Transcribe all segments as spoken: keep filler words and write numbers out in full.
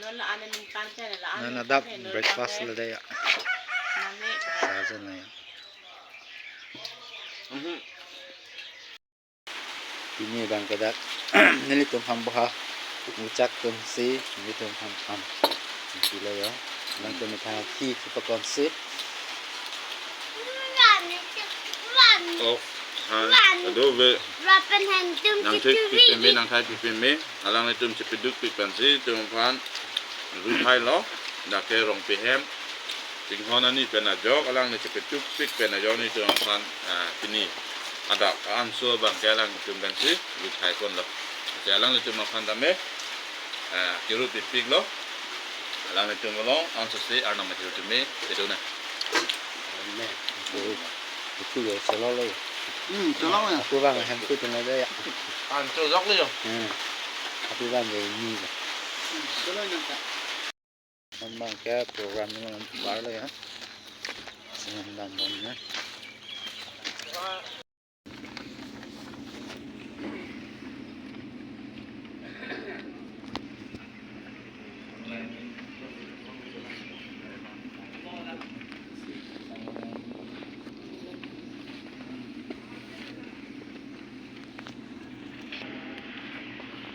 Non la ane ningkan channel la ane. Non adap channel breakfast la dei ya. Nane. Saja na ya. Mhm. Pini abang ke dak nelitum ham baha muchak atum si nelitum ham ham. Sila ya. Alangtum methang ki ki pakon si. Oh, han. Adobe. Nangthek pipeme, nangthai pipeme. Alanglitum chepeduk pik pensi, itum aphan ruithai lo, dak ke Rongpi hem, chinghon ani pen ajok, alangli chepeduk pik pen ajok nelitum aphan, ah, pini adap anso abang ke alanglitum pensi ruithai pon lo. Jadi alanglitum aphan tame, ah, kiru pipik lo, alanglitum along, anso si Arnam ahiru tame, pedona. Amen. Itu ya, selalu ya. Hmm, selalu ya. Aku bang, hem tu tengah ya. Anso jok le yo. Hmm. Aku bang ya ini ya. Hmm, selalu nangka. Memang ke program ni memang baru ya. Senang dan dan ya.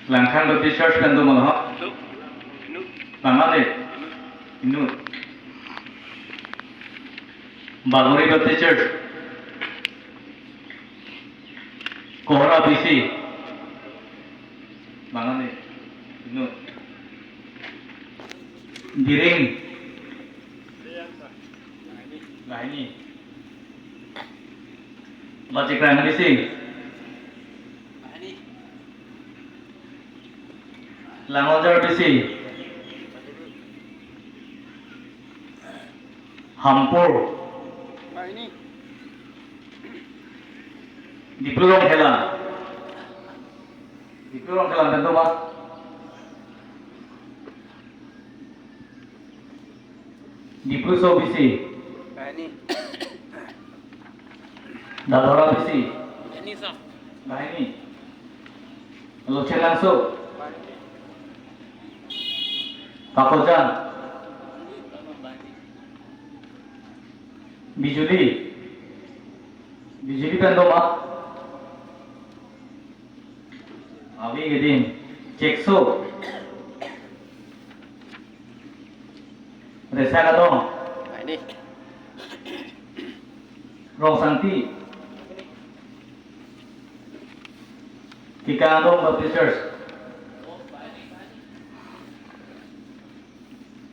Langkhan Baptist Church pen do molo ho? Bang ane? Inut. Bagori Baptist Church. Kohora B C. Bang ane? Inut. Biring. Lahini. Bachikrang B C. Langonjar B C. Hampur. Diphu Rongkhela. Diphu Rongkhela pen do ma? Diphu so B C. Lahini. Dadora B C. Lahini, sir. Lahini. Lochenlangso. Lahini. Kakojan. Bijuli. Bijuli pen do ma? Avi Keding, Chekso, Resa Kadong, Lahini. Rongsangti, Kikang Adong Baptist Church,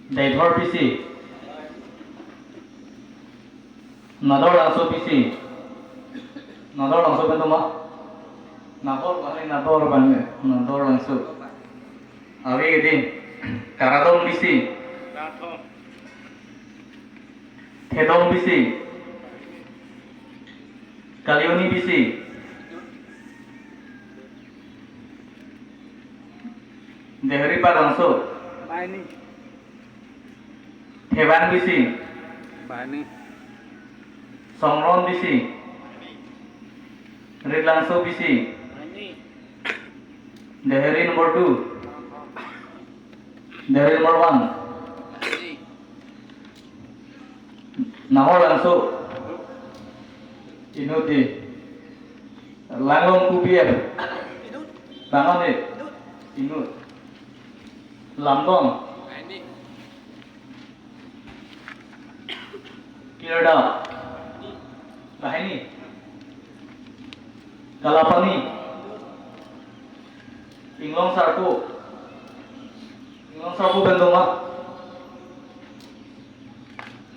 Deithor B C. Nadorlangso B C. Nadorlangso pen do ma? Nador bang, Nador bang, Nadorlangso. Avi Keding. Karadong B C. Thedong B C. Kalioni B C. Dehari Parangso. Lahini. Thevan B C. Lahini. Songron B C. Ritlangso B C. Lahini. Dehari number two. Dehari number one. Lahini. Nahorlangso. Inut dei. Langlong Kubier. Bang ane? Inut. Lamdong. Lahini. Kirda. Lahini. Kalapani. Inglong Sarpo. Inglong Sarpo pen do ma?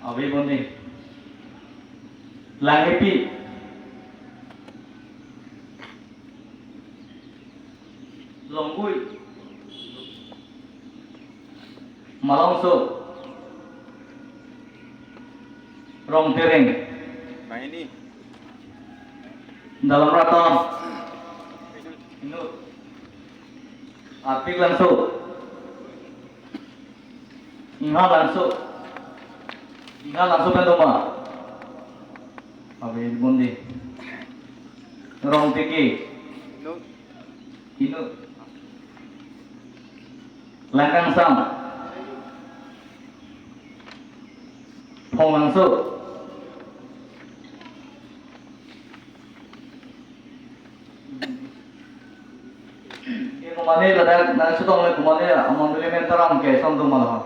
Avi Bonding. Langhepi. Longgui. Malongso. Rongtereng. Lahini. Dalamra Town. Inut. Arpiklangso. Ingharlangso. Ingharlangso pen do ma? Avi Bonding. Rongtiki. Inut. Langkangsam. Phonglangso. Ke komane ladak nangchetong le komane amondoli men taram ke som do ma lo.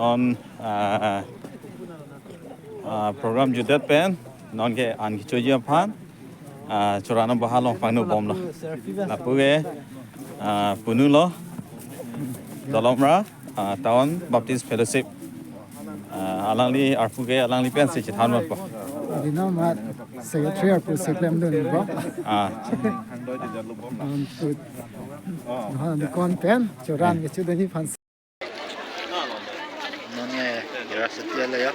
Non, ah, ah, program jutdet pen non ke an kechoji aphan, ah, Choran abahar along pangno bomlo. Lapu ke, ah, punulo Dolamara, ah, Town Baptist Fellowship. Ah, alangli arpu ke alangli pensi chethan matpo. Dino mat secretary arpu si klemdun bro. Ah. Untuk, ah, di kon pen Choran kechodunji aphan. Non ke kira setia le ya.